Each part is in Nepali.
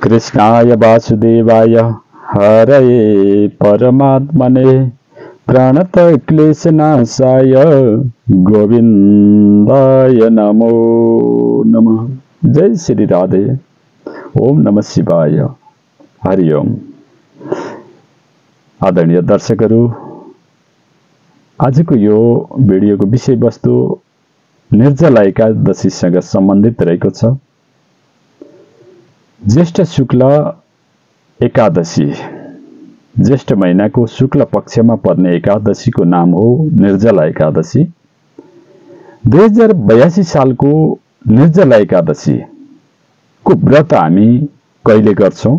कृष्णाय वासुदेवाय हरये परमात्मने प्रणतः क्लेशनाशाय गोविंदाय नमो नमः। जय श्री राधे। ओम नमः शिवाय। हरि ओम। आदरणीय दर्शकहरू, आजको यो भिडियोको विषयवस्तु निर्जला एकादशीसँग सम्बन्धित रहेको छ। ज्येष्ठ शुक्ल एकादशी, ज्येष्ठ महिनाको शुक्ल पक्षमा पर्ने एकादशीको नाम हो निर्जला एकादशी। 2082 सालको निर्जला एकादशी को व्रत हामी कहिले गर्छौं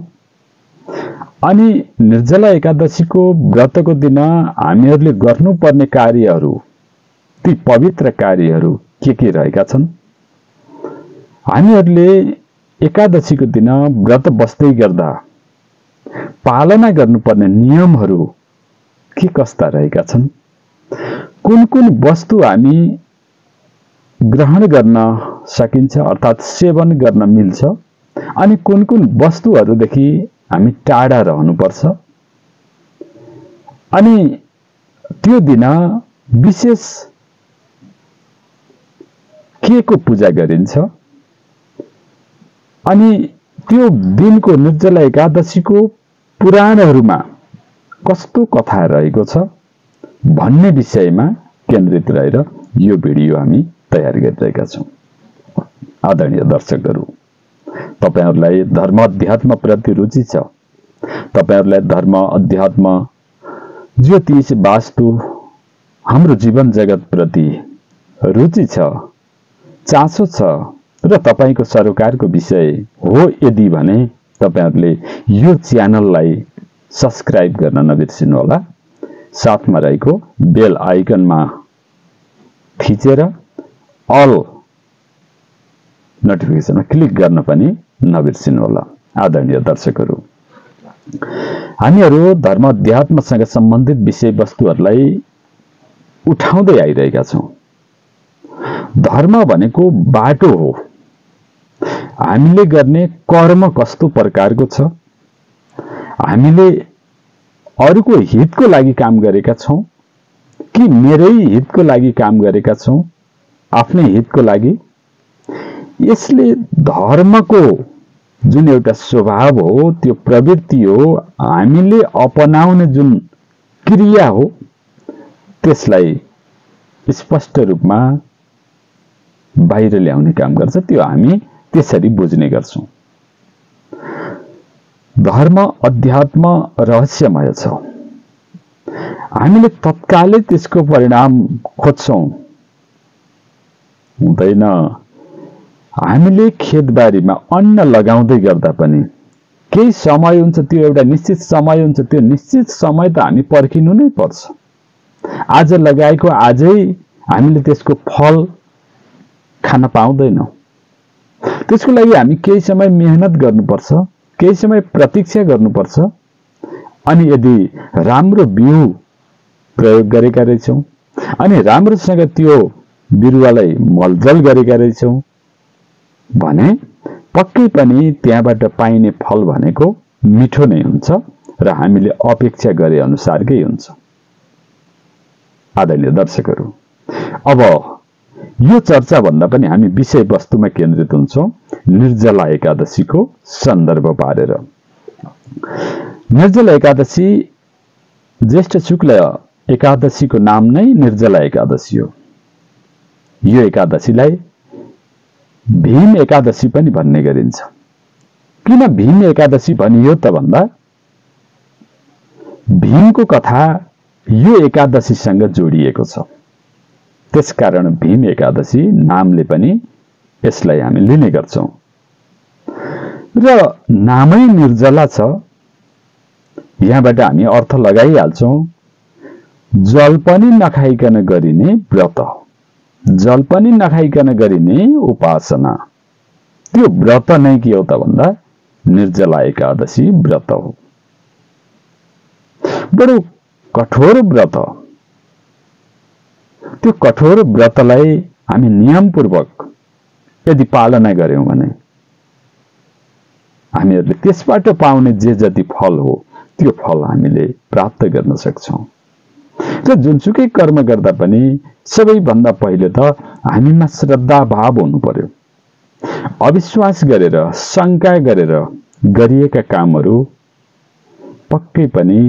अनि निर्जला एकादशीको व्रतको दिन हामीहरूले गर्नुपर्ने कार्यहरू, ती पवित्र कार्यहरू के रहेका छन्? हामीहरूले एकादशीको दिन व्रत बस्दै गर्दा पालना गर्नुपर्ने नियमहरू के कस्ता रहेका छन्? कुन कुन वस्तु हामी ग्रहण गर्न सकिन्छ अर्थात् सेवन गर्न मिल्छ अनि कुन कुन वस्तुहरूदेखि हामी टाढा रहनुपर्छ? अनि त्यो दिन विशेष के को पूजा गरिन्छ अनि त्यो दिनको निर्जला एकादशीको पुराणहरूमा कस्तो कथा रहेको छ भन्ने विषयमा केन्द्रित रहेर यो भिडियो हामी तयार गरिरहेका छौं। आदरणीय दर्शकहरू, तपाईहरुलाई धर्म अध्यात्म प्रति रुचि छ, तपाईहरुलाई धर्म अध्यात्म ज्योतिष वास्तु हाम्रो जीवन जगत प्रति रुचि छ, चासो छ र तपाईको सरोकारको विषय हो यदि भने तपाईहरुले यो च्यानललाई सब्स्क्राइब गर्न नबिर्सिनु होला। साथमा रहेको बेल आइकनमा थिचेर अल नोटिफिकेसनमा क्लिक गर्न पनि नबिर्सिनु होला। आदरणीय दर्शकहरू, हामीहरू धर्म अध्यात्मसँग सम्बन्धित विषयवस्तुहरूलाई उठाउँदै आइरहेका छौं। धर्म भनेको बाटो हो। हामीले गर्ने कर्म कस्तो प्रकारको छ, हामीले अरूको हितको लागि काम गरेका छौं कि मेरै हितको लागि काम गरेका छौं, आफ्नै हितको लागि? यसले धर्मको जुन एउटा स्वभाव हो, त्यो प्रवृत्ति हो, हामीले अपनाउने जुन क्रिया हो, त्यसलाई स्पष्ट रूपमा बाहिर ल्याउने काम गर्छ। त्यो हामी त्यसरी बुझ्ने गर्छौं। धर्म अध्यात्म रहस्यमय छ। हामीले तत्कालै त्यसको परिणाम खोज्छौं हुँदैन। हामीले खेतबारीमा अन्न लगाउँदै गर्दा पनि केही समय हुन्छ, त्यो एउटा निश्चित समय हुन्छ। त्यो निश्चित समय त हामी पर्खिनु नै पर्छ। आज लगाएको आजै हामीले त्यसको फल खान पाउँदैनौं। त्यसको लागि हामी केही समय मेहनत गर्नुपर्छ, केही समय प्रतीक्षा गर्नुपर्छ। अनि यदि राम्रो बिउ प्रयोग गरेका रहेछौं अनि राम्रोसँग त्यो बिरुवालाई मलजल गरेका रहेछौं भने पक्कै पनि त्यहाँबाट पाइने फल भनेको मिठो नै हुन्छ र हामीले अपेक्षा गरे अनुसारकै हुन्छ। आदरणीय दर्शकहरू, अब यो चर्चा भन्दा पनि हामी विषयवस्तुमा केन्द्रित हुन्छौं, निर्जला एकादशीको सन्दर्भ पारेर। निर्जला एकादशी, ज्येष्ठ शुक्ल एकादशीको नाम नै निर्जला एकादशी हो। यो एकादशीलाई भीम एकादशी पनि भन्ने गरिन्छ। किन भीम एकादशी भनियो त भन्दा भीमको कथा यो एकादशीसँग जोडिएको छ। त्यसकारण भीम एकादशी नामले पनि यसलाई हामी लिने गर्छौं। र नामै निर्जला छ, यहाँबाट हामी अर्थ लगाइहाल्छौं। जल पनि नखाइकन गरिने व्रत, जल पनि नखाइकन गरिने उपासना, त्यो व्रत नै के हो त भन्दा निर्जला एकादशी व्रत हो। बडो कठोर व्रत। त्यो कठोर व्रतलाई हामी नियमपूर्वक यदि पालना गर्यौं भने हामीहरूले त्यसबाट पाउने जे जति फल हो त्यो फल हामीले प्राप्त गर्न सक्छौं। र जुनसुकै कर्म गर्दा पनि सबैभन्दा पहिले त हामीमा श्रद्धा भाव हुनु पर्यो। अविश्वास गरेर शंका गरेर गरिएका कामहरू पक्कै पनि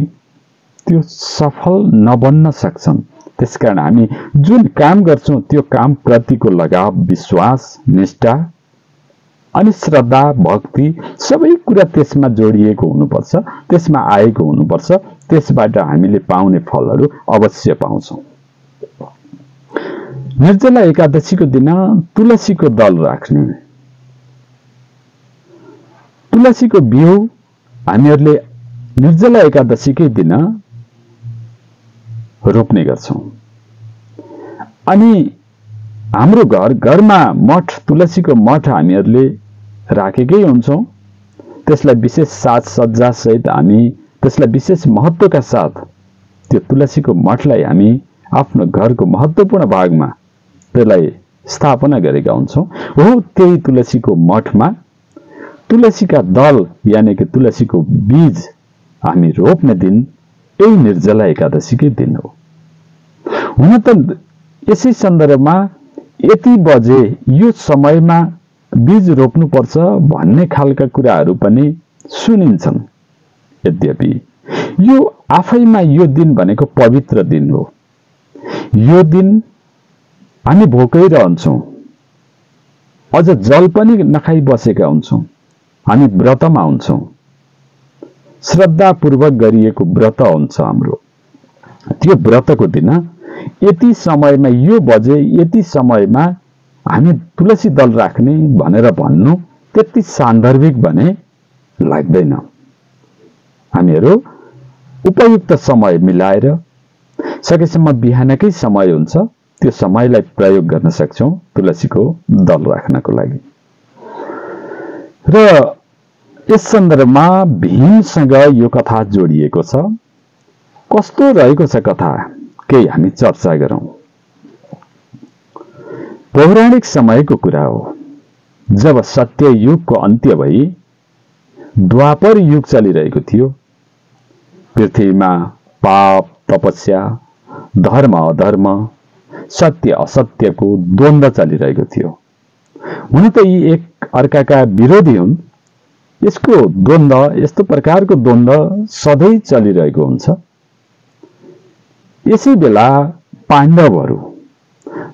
त्यो सफल नबन्न सक्छन्। त्यसकारण हामी जुन काम गर्छौं त्यो काम प्रतिको लगाव, विश्वास, निष्ठा अनि श्रद्धा, भक्ति सबै कुरा त्यसमा जोडिएको हुनुपर्छ, त्यसमा आएको हुनुपर्छ। त्यसबाट हामीले पाउने फलहरू अवश्य पाउँछौं। निर्जला एकादशीको दिन तुलसीको दल राख्ने। तुलसीको बिउ हामीहरूले निर्जला एकादशीकै दिन रोप्ने गर्छौं। अनि हाम्रो घरमा मठ, तुलसीको मठ हामीहरूले राखेकै हुन्छौं। त्यसलाई विशेष साजसज्जा सहित हामी त्यसलाई विशेष महत्त्वका साथ त्यो तुलसीको मठलाई हामी आफ्नो घरको महत्त्वपूर्ण भागमा त्यसलाई स्थापना गरेका हुन्छौं। हो त्यही तुलसीको मठमा तुलसीका दल यानी कि तुलसीको बीज हामी रोप्ने दिन यही निर्जला एकादशीकै दिन हो। हुन त यसै सन्दर्भमा यति बजे यो समयमा बीज रोप्नुपर्छ भन्ने खालका कुराहरू पनि सुनिन्छन्। यद्यपि यो आफैमा यो दिन भनेको पवित्र दिन हो। यो दिन हामी भोकै रहन्छौं, अझ जल पनि नखाई बसेका हुन्छौं, हामी व्रतमा हुन्छौं। श्रद्धापूर्वक गरिएको व्रत हुन्छ हाम्रो। त्यो व्रतको दिन यति समयमा, यो बजे यति समयमा हामी तुलसी दल राख्ने भनेर भन्नु त्यति सान्दर्भिक भने लाग्दैन। हामीहरू उपयुक्त समय मिलाएर सकेसम्म बिहानकै समय हुन्छ त्यो समयलाई प्रयोग गर्न सक्छौं तुलसीको दल राख्नको लागि। र यस सन्दर्भमा भीमसँग यो कथा जोडिएको छ। कस्तो रहेको छ कथा, केही हामी चर्चा गरौं। पौराणिक समयको कुरा हो, जब सत्य युगको अन्त्य भई द्वापर युग चलिरहेको थियो। पृथ्वीमा पाप तपस्या, धर्म अधर्म, सत्य असत्यको द्वन्द्व चलिरहेको थियो। हुन त यी एक अर्काका विरोधी हुन्। यसको द्वन्द्व, यस्तो प्रकारको द्वन्द्व सधैँ चलिरहेको हुन्छ। यसै बेला पाण्डवहरू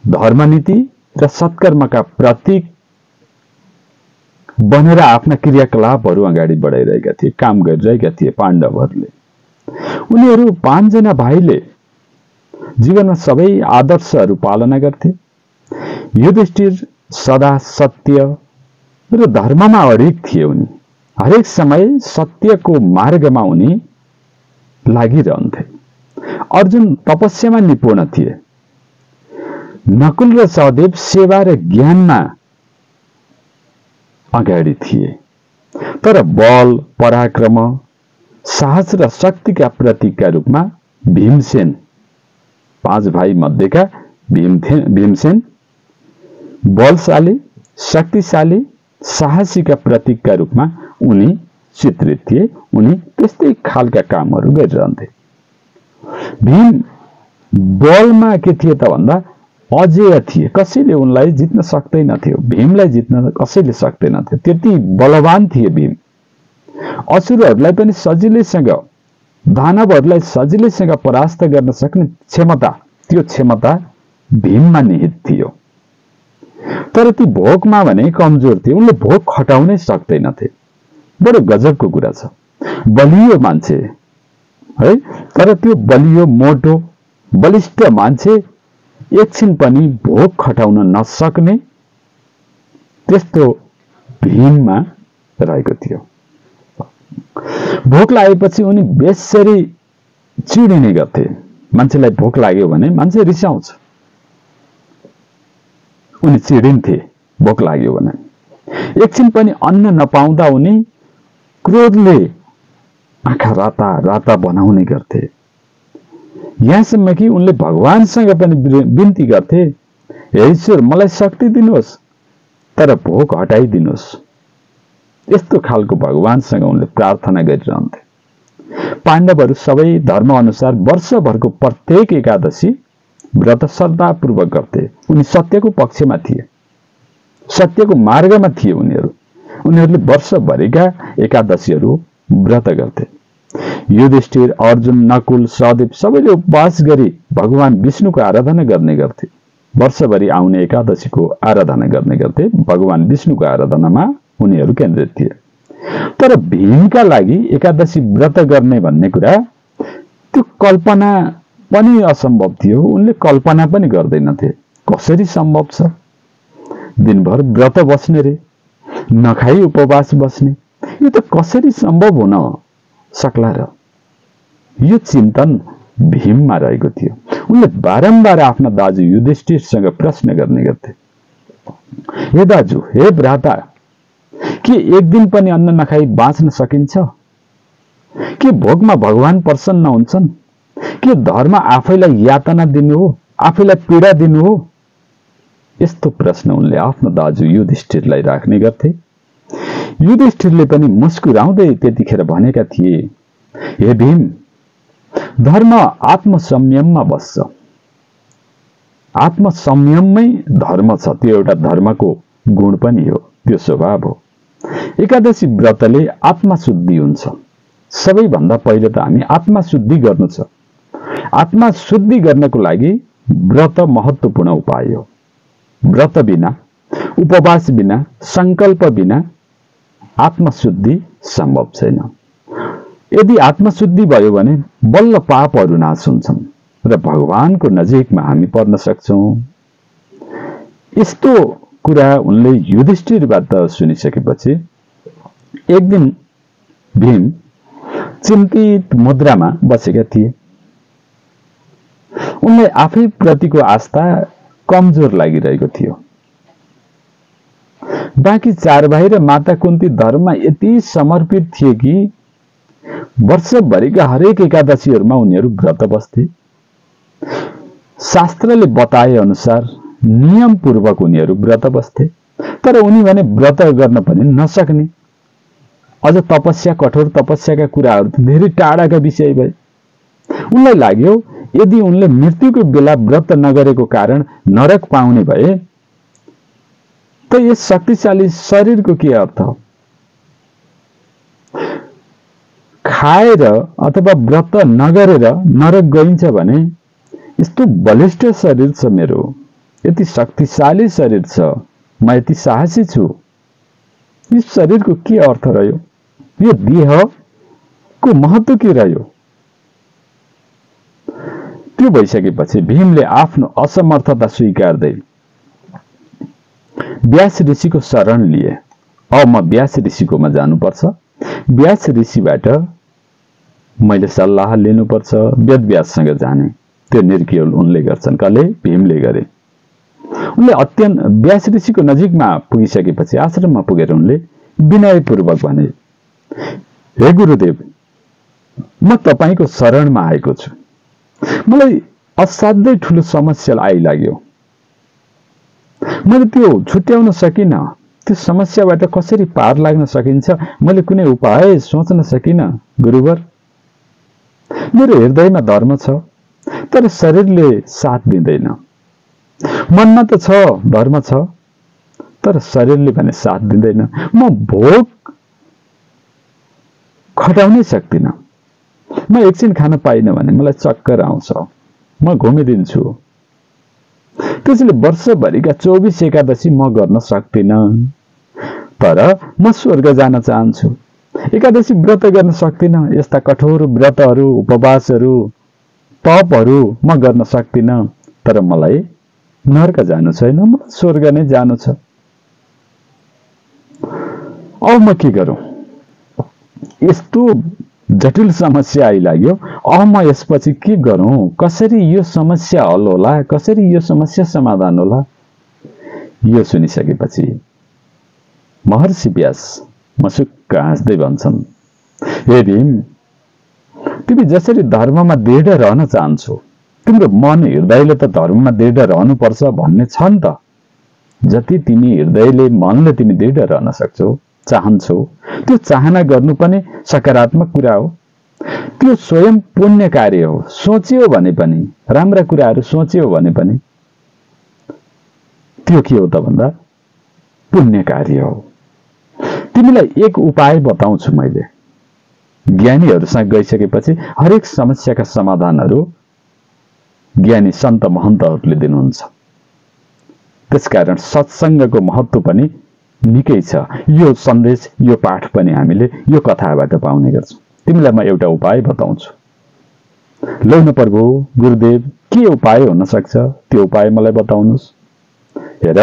धर्मनीति र सत्कर्मका प्रतीक बनेर आफ्ना क्रियाकलापहरू अगाडि बढाइरहेका थिए, काम गरिरहेका थिए पाण्डवहरूले। उनीहरू 5 जना भाइले जीवनमा सबै आदर्शहरू पालना गर्थे। युधिष्ठिर सदा सत्य र धर्ममा अडिग थिए। उनी हरेक समय सत्यको मार्गमा उनी लागिरहन्थे। अर्जुन तपस्यामा निपुण थिए। नकुल र सहदेव सेवा र ज्ञानमा अगाडि थिए। तर बल, पराक्रम, साहस र शक्तिका प्रतीकका रूपमा भीमसेन, 5 भाइ मध्येका भीमसेन बलशाली, शक्तिशाली, साहसीका प्रतीकका रूपमा उनी चित्रित थिए। उनी त्यस्तै खालका कामहरू गरिरहन्थे। भीम बलमा के थिए त भन्दा अजेय थिए। कसैले उनलाई जित्न सक्दैनथ्यो। भीमलाई जित्न कसैले सक्दैनथ्यो, त्यति बलवान थिए भीम। असुरहरूलाई पनि सजिलैसँग, दानवहरूलाई सजिलैसँग परास्त गर्न सक्ने क्षमता, त्यो क्षमता भीममा निहित थियो। तर ती भोकमा भने कमजोर थिए। उनले भोक खटाउनै सक्दैनथे। बडो गजबको कुरा छ। बलियो मान्छे है, तर त्यो बलियो, मोटो, बलिष्ठ मान्छे एकछिन पनि भोक खटाउन नसक्ने, त्यस्तो भीममा रहेको थियो। भोक लागेपछि उनी बेसरी चिडिने गर्थे। मान्छेलाई भोक लाग्यो भने मान्छे रिसाउँछ, उनी चिडिन्थे भोक लाग्यो भने। एकछिन पनि अन्न नपाउँदा उनी क्रोधले आँखा राता राता बनाउने गर्थे। यहाँसम्म कि उनले भगवानसँग पनि बिन्ती गर्थे, हे ईश्वर मलाई शक्ति दिनुहोस् तर भोक हटाइदिनुहोस्। यस्तो खालको भगवानसँग उनले प्रार्थना गरिरहन्थे। पाण्डवहरू सबै धर्म अनुसार वर्षभरको प्रत्येक एकादशी व्रत श्रद्धापूर्वक गर्थे। उनी सत्यको पक्षमा थिए, सत्यको मार्गमा थिए। उनीहरूले वर्षभरिका एकादशीहरू व्रत गर्थे। युधिष्ठिर, अर्जुन, नकुल, सहदेव सबैले उपवास गरी भगवान विष्णुको आराधना गर्ने गर्थे। वर्षभरि आउने एकादशीको आराधना गर्ने गर्थे। भगवान विष्णुको आराधनामा उनीहरू केन्द्रित थिए। तर भीमका लागि एकादशी व्रत गर्ने भन्ने कुरा त्यो कल्पना पनि असम्भव थियो। उनले कल्पना पनि गर्दैनथे। कसरी सम्भव छ? दिनभर व्रत बस्ने रे, नखाई उपवास बस्ने, यो त कसरी सम्भव हुन सक्ला र? यो चिन्तन भीममा रहेको थियो। उनले बारम्बार आफ्ना दाजु युधिष्ठिरसँग प्रश्न गर्ने गर्थे। हे दाजु, हे भ्राता, के एक दिन पनि अन्न नखाई बाँच्न सकिन्छ? के भोकमा भगवान प्रसन्न हुन्छन्? के धर्म आफैलाई यातना दिनु हो, आफैलाई पीडा दिनु हो? यस्तो प्रश्न उनले आफ्नो दाजु युधिष्ठिरलाई राख्ने गर्थे। युधिष्ठिरले पनि मुस्कुराउँदै त्यतिखेर भनेका थिए, हे भीम, धर्म आत्मसंयममा बस्छ। आत्मसंयममै धर्म छ। त्यो एउटा धर्मको गुण पनि हो, त्यो स्वभाव हो। एकादशी व्रतले आत्मा शुद्धि हुन्छ। सबैभन्दा पहिले त हामी आत्मा शुद्धि गर्नु छ। आत्मा शुद्धि गर्नको लागि व्रत महत्त्वपूर्ण उपाय हो। व्रत बिना, उपवास बिना, संकल्प बिना आत्मशुद्धि सम्भव छैन। यदि आत्मशुद्धि भयो भने बल्ल पापहरू नाश हुन्छन् र भगवानको नजिकमा हामी पर्न सक्छौं। यस्तो कुरा उनले युधिष्ठिरबाट सुनिसकेपछि एक दिन भीम चिन्तित मुद्रामा बसेका थिए। उनलाई आफै प्रतिको आस्था कमजोर लागिरहेको थियो। बाँकी चार भाइ र माता कुन्ती धर्ममा यति समर्पित थिए कि वर्षभरिका हरेक एकादशीहरूमा उनीहरू व्रत बस्थे। शास्त्रले बताए अनुसार नियमपूर्वक उनीहरू व्रत बस्थे। तर उनी भने व्रत गर्न पनि नसक्ने, अझ तपस्या, कठोर तपस्याका कुराहरू त धेरै टाढाका विषय भए। उनलाई लाग्यो यदि उनले मृत्युको बेला व्रत नगरेको कारण नरक पाउने भए त यस शक्तिशाली शरीरको के अर्थ? खाएर अथवा व्रत नगरेर नरक गइन्छ भने यस्तो बलिष्ठ शरीर छ मेरो, यति शक्तिशाली शरीर छ, म यति साहसी छु, यस शरीरको के अर्थ रह्यो? यो देहको महत्त्व के रह्यो? त्यो भइसकेपछि भीमले आफ्नो असमर्थता स्वीकार्दै व्यास ऋषिको शरण लिए। अब म व्यास ऋषिकोमा जानुपर्छ, व्यास ऋषिबाट मैले सल्लाह लिनुपर्छ, वेदव्याससँग जाने। त्यो निर्णय उनले गर्छन्। कले? भीमले गरे। उनले अत्यन्त व्यास ऋषिको नजिकमा पुगिसकेपछि आश्रममा पुगेर उनले विनयपूर्वक भने, हे गुरुदेव, म तपाईको शरणमा आएको छु। मलाई असाध्यै ठुलो समस्या आइलाग्यो। मैले त्यो छुट्याउन सकिन। त्यो समस्याबाट कसरी पार लाग्न सकिन्छ मैले कुनै उपाय सोच्न सकिन गुरुवर। मेरो हृदयमा धर्म छ, तर शरीरले साथ दिँदैन। मनमा त छ, धर्म छ, तर शरीरले भने साथ दिँदैन। म भोक खटाउनै सक्दिन। म एकछिन खान पाइन भने मलाई चक्कर आउँछ, म घुमिदिन्छु। त्यसैले वर्षभरिका 24 एकादशी म गर्न सक्दिन। तर म स्वर्ग जान चाहन्छु। एकादशी व्रत गर्न सक्दिन। यस्ता कठोर व्रतहरू, उपवासहरू, तपहरू म गर्न सक्दिन। तर मलाई नरक जानु छैन, म स्वर्ग नै जानु छ। अब म के गरौँ? यस्तो जटिल समस्या आइलाग्यो। अब म यसपछि के गरौँ? कसरी यो समस्या हल होला? कसरी यो समस्या समाधान होला? यो सुनिसकेपछि महर्षि व्यास मसुक्क हाँस्दै भन्छन्, हे भीम, तिमी जसरी धर्ममा दृढ रहन चाहन्छौ, तिम्रो मन हृदयले त धर्ममा दृढ रहनुपर्छ भन्ने छ नि त। जति तिमी हृदयले, मनले तिमी दृढ रहन सक्छौ, चाहन्छौ त्यो चाहना गर्नु पनि सकारात्मक कुरा हो। त्यो स्वयं पुण्य कार्य हो। सोच्यो भने पनि राम्रा कुराहरू सोच्यो भने पनि त्यो के हो त भन्दा पुण्य कार्य हो। तिमीलाई एक उपाय बताउँछु मैले। ज्ञानीहरूसँग गइसकेपछि हरेक समस्याका समाधानहरू ज्ञानी सन्त महन्तहरूले दिनुहुन्छ। त्यसकारण सत्सङ्गको महत्त्व पनि निकै छ। यो सन्देश यो पाठ पनि हामीले यो कथाबाट पाउने गर्छौँ। तिमीलाई म एउटा उपाय बताउँछु। लौ न प्रभु गुरुदेव, के उपाय हुन सक्छ? त्यो उपाय मलाई बताउनुस्। हेर,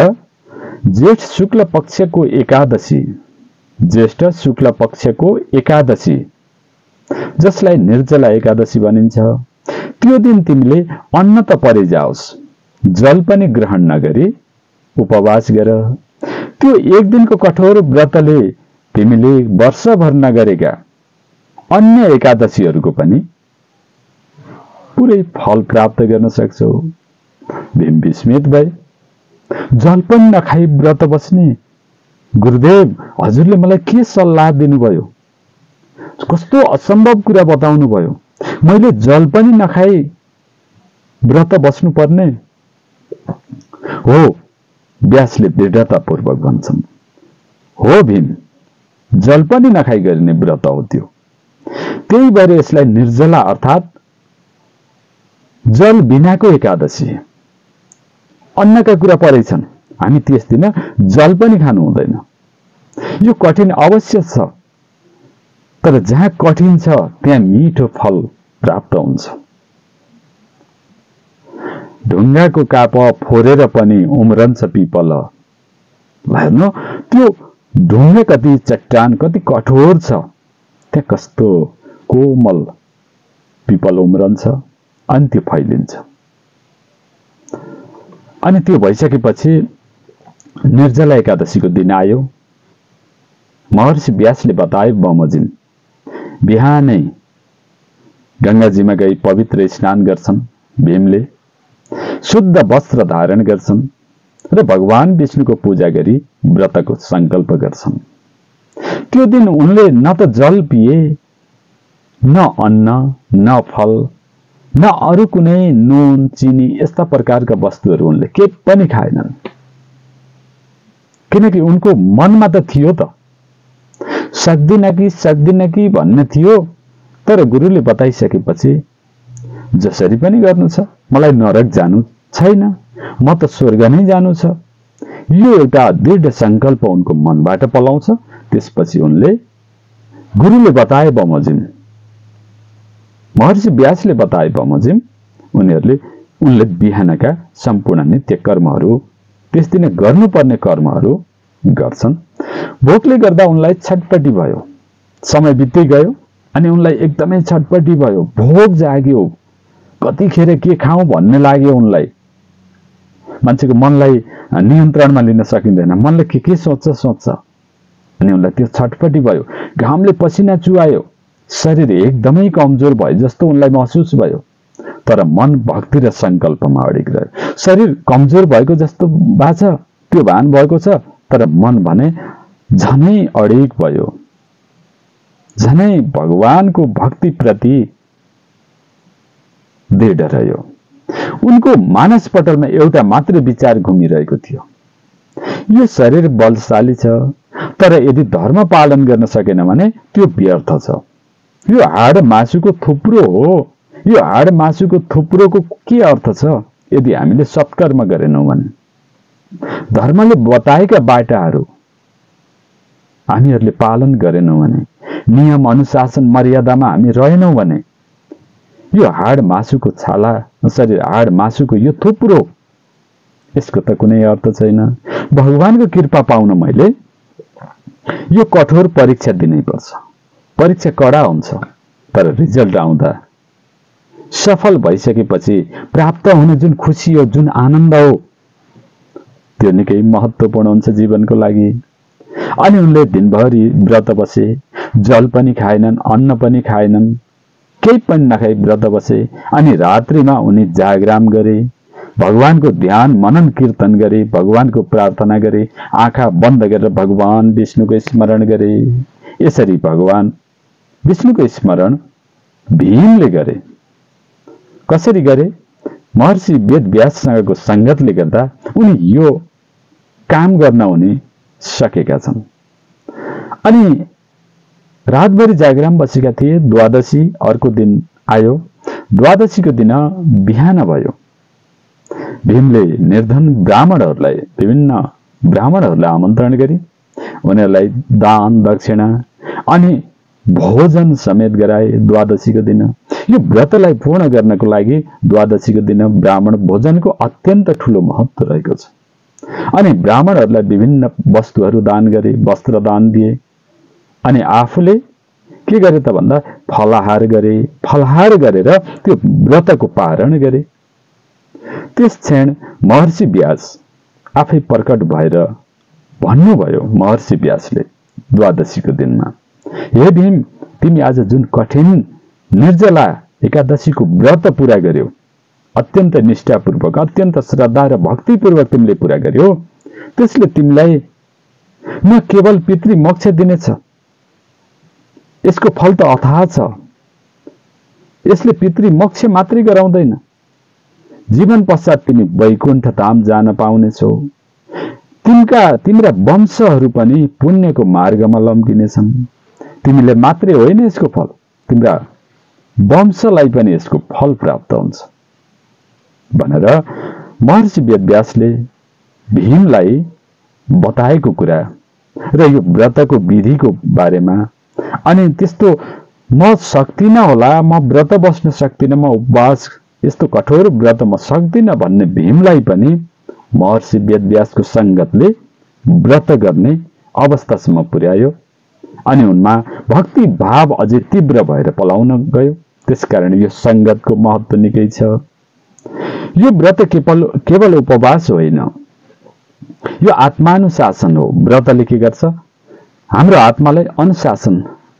ज्येष्ठ शुक्ल पक्षको एकादशी, ज्येष्ठ शुक्ल पक्षको एकादशी जसलाई निर्जला एकादशी भनिन्छ, त्यो दिन तिमीले अन्न त परिजाओस्, जल पनि ग्रहण नगरी उपवास गर। त्यो एक दिनको कठोर व्रतले तिमीले वर्षभर नगरेका अन्य एकादशीहरूको पनि पुरै फल प्राप्त गर्न सक्छौ। भीम विस्मित भए। जल पनि नखाई व्रत बस्ने? गुरुदेव, हजुरले मलाई के सल्लाह दिनुभयो? कस्तो असम्भव कुरा बताउनु भयो। मैले जल पनि नखाई व्रत बस्नु पर्ने हो? व्यासले दृढतापूर्वक भन्छन्, हो भीम, जल पनि नखाई गरिने व्रत हो त्यो। त्यही भएर यसलाई निर्जला अर्थात् जल बिनाको एकादशी। अन्नका कुरा परेछन्, हामी त्यस दिन जल पनि खानु हुँदैन। यो कठिन अवश्य छ, तर जहाँ कठिन छ त्यहाँ मिठो फल प्राप्त हुन्छ। ढुङ्गाको काप फोरेर पनि उम्रन्छ पिपल। हेर्नु, त्यो ढुङ्गा कति चट्टान कति कठोर छ, त्यहाँ कस्तो कोमल पिपल उम्रन्छ अनि त्यो फैलिन्छ। अनि त्यो भइसकेपछि निर्जला एकादशीको दिन आयो। महर्षि व्यासले बताए बमोजिम बिहानै गंगाजीमा गई पवित्र स्नान गर्छन्। भीमले शुद्ध वस्त्र धारण गर्छन् र भगवान विष्णुको पूजा गरी व्रतको संकल्प गर्छन्। त्यो दिन उनले न त जल पिए, न अन्न, न फल, न अरू कुनै नुन चिनी यस्ता प्रकारका वस्तुहरू उनले के पनि खाएनन्। किनकि उनको मनमा त थियो त सक्दिन कि भन्ने थियो, तर गुरुले बताइसकेपछि जसरी पनि गर्नु छ, मलाई नरक जानु छैन, म त स्वर्ग नै जानु छ, यो एउटा दृढ संकल्प उनको मनबाट पलाउँछ। त्यसपछि उनले गुरुले बताए बमोजिम, महर्षि व्यासले बताए बमोजिम उनले बिहानका सम्पूर्ण नित्य कर्महरू, त्यस दिन गर्नुपर्ने कर्महरू गर्छन्। भोकले गर्दा उनलाई छटपटी भयो। समय बित्दै गयो अनि उनलाई एकदमै छटपटी भयो। भोक जाग्यो, कतिखेर के खाऊँ भन्ने लाग्यो उनलाई। मान्छेको मनलाई नियन्त्रणमा लिन सकिँदैन, मनले के सोच्छ अनि उनलाई त्यो छटपटी भयो। घामले पसिना चुहायो, शरीर एकदमै कमजोर भए जस्तो उनलाई महसुस भयो, तर मन भक्ति र संकल्पमा अडिग रह्यो। शरीर कमजोर भएको जस्तो बाछ, त्यो भान भएको छ, तर मन भने झनै अडिग भयो, झनै भगवानको भक्ति प्रति दृढ रह्यो। उनको मानसपटलमा एउटा मात्र विचार घुमिरहेको थियो, यो शरीर बलशाली छ, तर यदि धर्म पालन गर्न सकेन भने त्यो व्यर्थ छ। यो हाड मासुको थुप्रो हो, यो हाड मासुको थुप्रोको के अर्थ छ यदि हामीले सत्कर्म गरेनौं भने? धर्मले बताएका बाटाहरू हामीहरूले पालन गरेनौं भने, नियम अनुशासन मर्यादामा हामी रहेनौं भने, यो हाड मासुको छाला शरीर हाड मासुको यो थुप्रो, यसको त कुनै अर्थ छैन। भगवानको कृपा पाउन मैले यो कठोर परीक्षा दिनै पर्छ। परीक्षा कडा हुन्छ, तर रिजल्ट आउँदा सफल भइसकेपछि प्राप्त हुने जुन खुसी हो, जुन आनन्द हो, त्यो निकै महत्त्वपूर्ण हुन्छ जीवनको लागि। अनि उनले दिनभरि व्रत बसे, जल पनि खाएनन्, अन्न पनि खाएनन्, केही पनि नखाई व्रत बसे। अनि रात्रिमा उनी जागराम गरे। भगवानको ध्यान मनन कीर्तन गरे, भगवानको प्रार्थना गरे, आँखा बन्द गरेर भगवान विष्णुको स्मरण गरे। यसरी भगवान विष्णुको स्मरण भीमले गरे। कसरी गरे? महर्षि वेदव्याससँगको संगतले गर्दा उनी यो काम गर्न उनी सकेका छन्। अनि रातभरि जागराम बसेका थिए। द्वादशी अर्को दिन आयो। द्वादशीको दिन बिहान भयो। भीमले निर्धन ब्राह्मणहरूलाई, विभिन्न ब्राह्मणहरूलाई आमन्त्रण गरी उनीहरूलाई दान दक्षिणा अनि भोजन समेत गराए। द्वादशीको दिन यो व्रतलाई पूर्ण गर्नको लागि द्वादशीको दिन ब्राह्मण भोजनको अत्यन्त ठूलो महत्त्व रहेको छ। अनि ब्राह्मणहरूलाई विभिन्न वस्तुहरू दान गरे, वस्त्र दान दिए। अनि आफूले के गरे त भन्दा फलाहार गरे। फलाहार गरेर त्यो व्रतको पारण गरे। त्यस क्षण महर्षि व्यास आफै प्रकट भएर भन्नुभयो, महर्षि व्यासले द्वादशीको दिनमा, हे भीम, तिमी आज जुन कठिन निर्जला एकादशीको व्रत पूरा गर्यौ, अत्यन्त निष्ठापूर्वक, अत्यन्त श्रद्धा र भक्तिपूर्वक तिमीले पूरा गर्यौ, त्यसले तिमीलाई न केवल पितृ मोक्ष दिनेछ, यसको फल त अथाह छ। यसले पितृ मोक्ष मात्रै गराउँदैन, जीवन पश्चात तिमी वैकुण्ठ धाम जान पाउनेछौ। तिम्रा वंशहरू पनि पुण्यको मार्गमा लम्किनेछन्। तिमीले मात्रै होइन यसको फल, तिम्रा वंशलाई पनि यसको फल प्राप्त हुन्छ भनेर महर्षि वेदव्यासले भीमलाई बताएको कुरा र यो व्रतको विधिको बारेमा, अनि त्यस्तो म सक्दिनँ होला, म व्रत बस्न सक्दिनँ, म उपवास यस्तो कठोर व्रत म सक्दिनँ भन्ने भीमलाई पनि महर्षि वेदव्यासको संगतले व्रत गर्ने अवस्थासम्म पुर्यायो। अनि उनमा भक्ति भाव अझै तीव्र भएर पलाउन गयो। त्यसकारण यो संगतको महत्त्व निकै छ। यो व्रत केवल उपवास होइन, यो आत्मानुशासन हो। व्रतले के गर्छ? हाम्रो आत्मालाई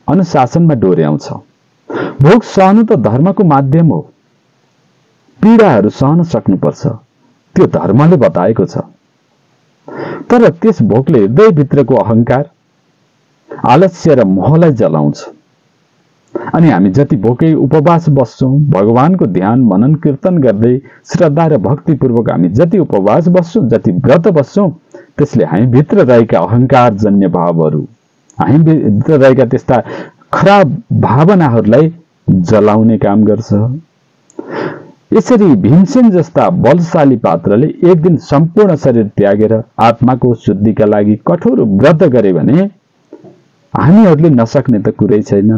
अनुशासनमा डोर्याउँछ। भोग सहनु त धर्मको माध्यम हो। पीडाहरू सहन सक्नुपर्छ, त्यो धर्मले बताएको छ। तर त्यस भोगले हृदयभित्रको अहंकार, आलस्य र मोहलाई जलाउँछ। अनि हामी जति भोकै उपवास बस्छौं, भगवानको ध्यान मनन कीर्तन गर्दै श्रद्धा र भक्तिपूर्वक हामी जति उपवास बस्छौं, जति व्रत बस्छौं, त्यसले हामी भित्र रहेका अहंकार जन्य भावहरू, हामी भित्र रहेका त्यस्ता खराब भावनाहरूलाई जलाउने काम गर्छ। यसरी भीमसेन जस्ता बलशाली पात्रले एक दिन सम्पूर्ण शरीर त्यागेर आत्माको शुद्धिका लागि कठोर व्रत गरे भने हामीहरूले नसक्ने त कुरै छैन।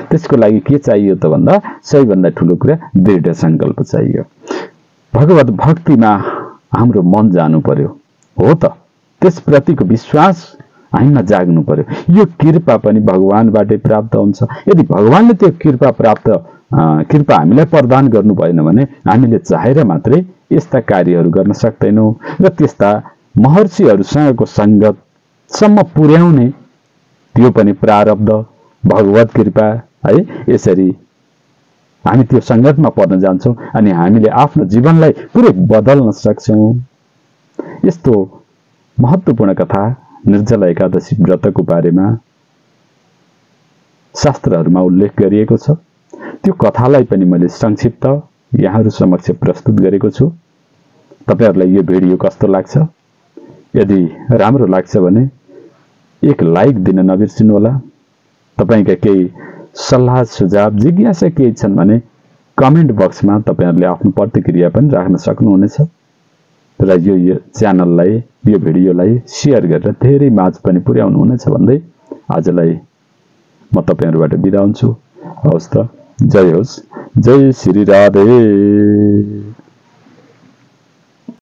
त्यसको लागि के चाहियो त भन्दा सबैभन्दा ठूलो कुरा दृढ संकल्प चाहियो। भगवत भक्तिमा हाम्रो मन जानु पर्यो, हो त त्यसप्रतिको विश्वास हामीमा जाग्नु पर्यो। यो कृपा पनि भगवानबाटै प्राप्त हुन्छ। यदि भगवानले त्यो कृपा हामीलाई प्रदान गर्नु भएन भने हामीले चाहेर मात्रै यस्ता कार्यहरू गर्न सक्दैनौं र त्यस्ता महर्षिहरूसँगको संगतसम्म पुर्याउने त्यो पनि प्रारब्ध, भगवत कृपा है। यसरी हामी त्यो संगतमा पर्न जान्छौं अनि हामीले आफ्नो जीवनलाई पुरै बदल्न सक्छौं। यस्तो महत्त्वपूर्ण कथा निर्जला एकादशी व्रतको बारेमा शास्त्रहरूमा उल्लेख गरिएको छ। त्यो कथालाई पनि मैले संक्षिप्त यहाँहरू समक्ष प्रस्तुत गरेको छु। तपाईहरुलाई यो भिडियो कस्तो लाग्छ? यदि राम्रो लाग्छ भने एक लाइक दिन नबिर्सिनु होला। तपाईका केही सल्लाह सुझाव जिज्ञासा केही छन् भने कमेन्ट बक्समा तपाईहरुले आफ्नो प्रतिक्रिया पनि राख्न सक्नुहुनेछ र यो च्यानललाई, यो भिडियोलाई शेयर गरेर धेरै माझ पनि पुर्याउनु हुनेछ भन्दै आजलाई म तपाईहरुबाट बिदा हुन्छु। हवस् त, जय होस्, जय श्री राधे।